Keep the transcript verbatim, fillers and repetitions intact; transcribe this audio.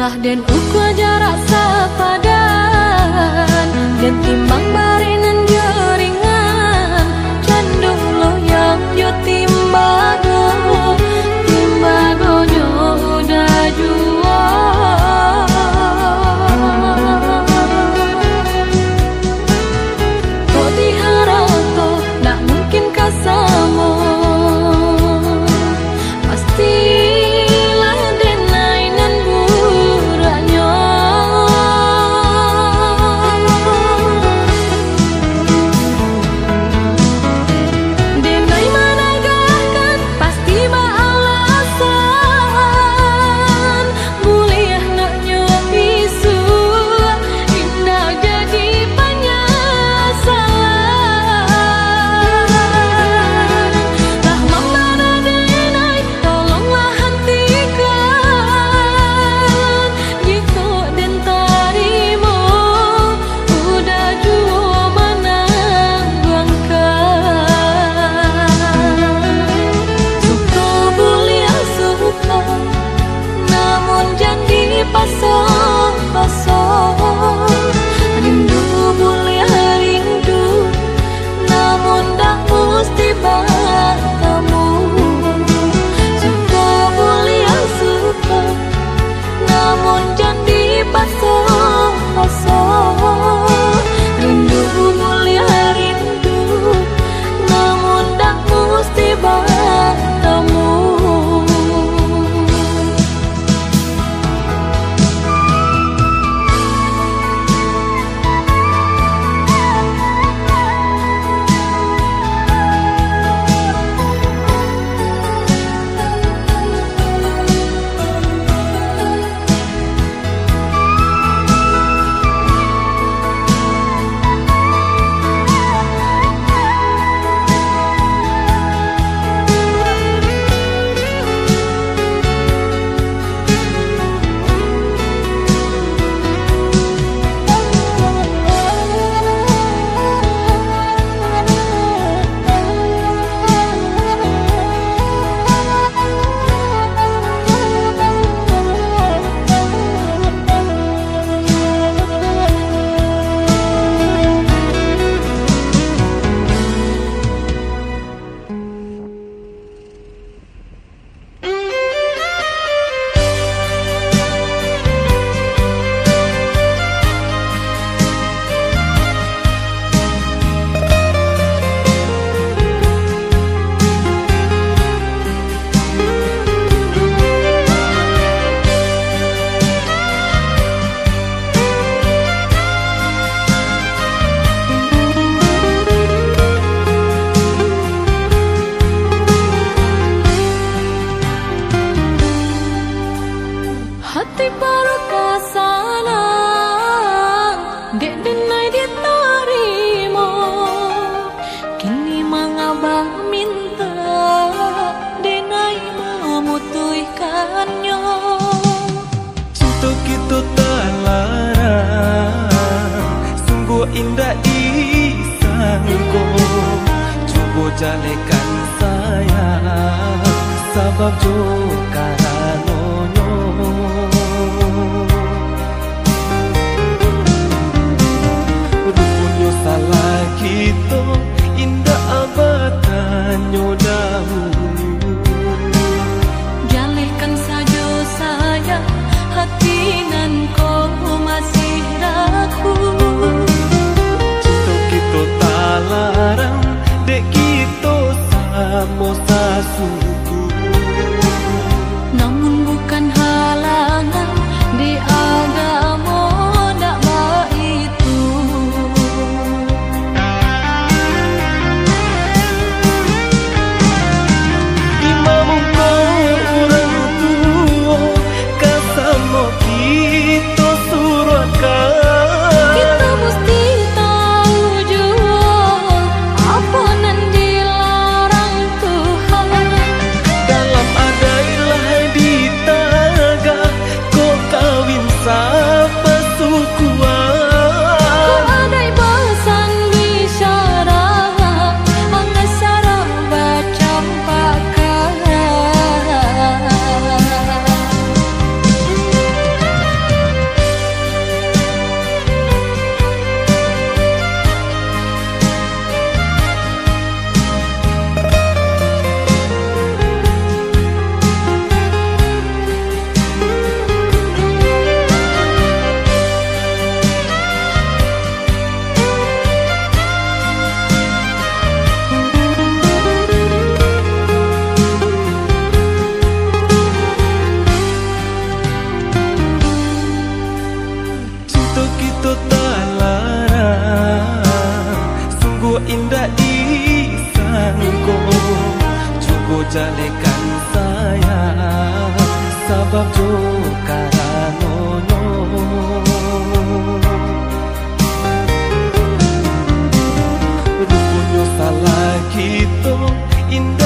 Ah, den ukua jarak sapadan, den timbang bareh nan jo ringan, cando loyang jo timbago, timbagonyo udah juo. Kok di harato ndak mungkin ka samo. Pastilah denai nan buruaknyo. Denai managahkan pasti baalasan. Buliah naknyo isuak indak jadi panyasalan. Lah mambana denai, tolonglah hantikan. Jikok den tarimo, udah juo manangguangkan. Suko buliah suko, namun jan dipaso-paso. Rindu buliah rindu, namun dak musti batamu. Suko buliah suko, namun jan dipaso-paso. Rindu buliah rindu, namun dak musti batamu. Hati paruah ka sanang, dek denai ditarimo. Kini mangabah mintak, denai mamutuihkannyo. Cinto kito talarang, sungguah indak disangko. Cubo jalehkan sayang, sabab jo karanonyo. Ruponyo salah kito, indak batanyo dahulu. Jalehkan sajo sayang, hati nan ko masih ragu. Cinto kito talarang, dek kito samo sasuku. Namun bukan halangan, di agamo ndak baitu. Di mamungko urang tuo, ka samo kito suruahkan. Kito musti tahu juo, apo nan dilarang Tuhan. Jalehkan sayang, sabab jo karanonyo. Ruponyo salah kito, indak